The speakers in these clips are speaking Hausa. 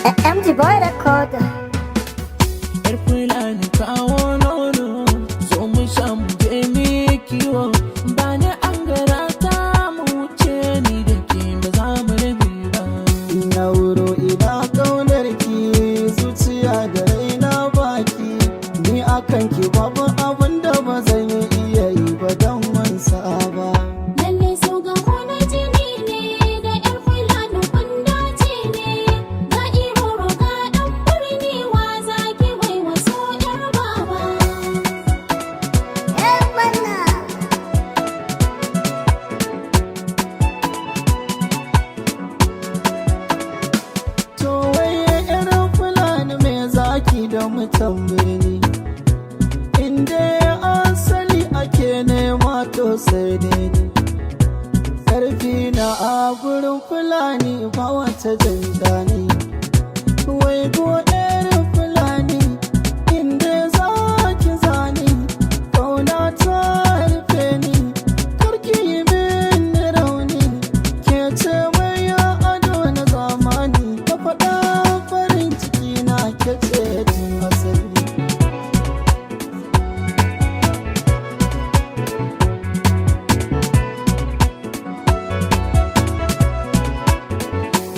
MG Boy Recorder. Yar Fulani, kawo nono, zo mu sha, mu je mu kiwo. Ba ni angara ta, mu wuce, ni da ke ba za mu rabe ba. Ina wuro, ina kaunar ki, zuciya da raina baki. Ni akan ki babu abin da ba zan iya yi ba don mun saba. Lalle so ga na jini ne, da 'yar Fulani kun dace ne. Ga Iroro, ga ɗan birni, wa zaki bai waso 'yar baba? Yan mana. To wai 'yar Fulani, mai zaki da mutan birni? Inda asali ake nema, to sai dai ni. Karfi na a gurin Fulani ba wata janjani. Wai ko 'yar Fulani, inda zaki zani, kauna ta rufe ni, karki yi min rauni. Ke ce mai ado na zamani, ka faɗa farin ciki na, ke ce tun asali.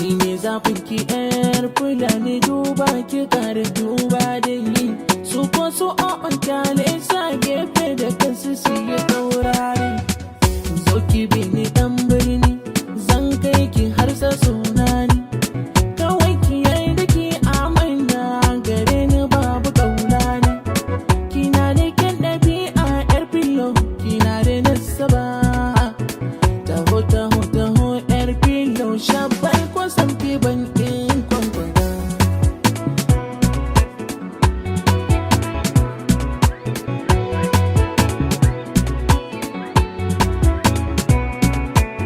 Ni ne zafin ki, 'yar Fulani, duba ki kare, duba da yi su ko su o'on, kyale sa gefe da kansu su yi taurari. Zo ki bi ni dan birni, zan kai ki har sa sunani. Kawai ki yarda ki amana gare ni, babu kaula ne. Kina da kyan ɗabi'a, 'yar filo, kina da nasaba. Taho, taho, taho, 'yar filo, shabal kwasam ki ban in kwankwada.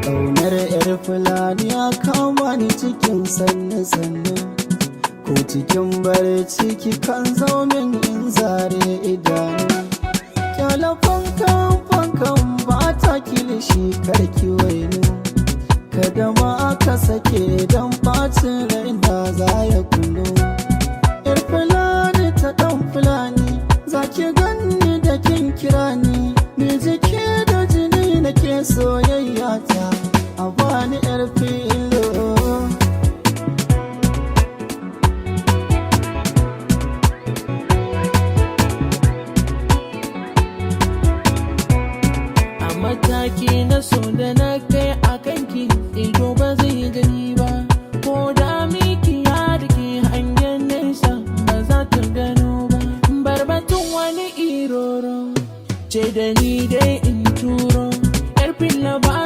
Ƙaunar 'yar Fulani ya kama ni cikin sannu-sannu. Ko cikin barci kan zo min in zare idanu. Kyala fankan fankan ba ta kilishi, karki wainu. Kada ma aka sake don bacin raina za ya kunu. 'Yar Fulani ta ɗan Fulani, za ki ganni da kin kira ni. Ni jiki da jini nake soyayya ta, a bani 'yar filo. A mataki na so da na kai a kanki, ido ba zai gani ba. Ko da miki ya da ke hangen nesa ba za ta gano ba. Barbatun wani Iroro ce da ni dai in turo 'yar fila ba.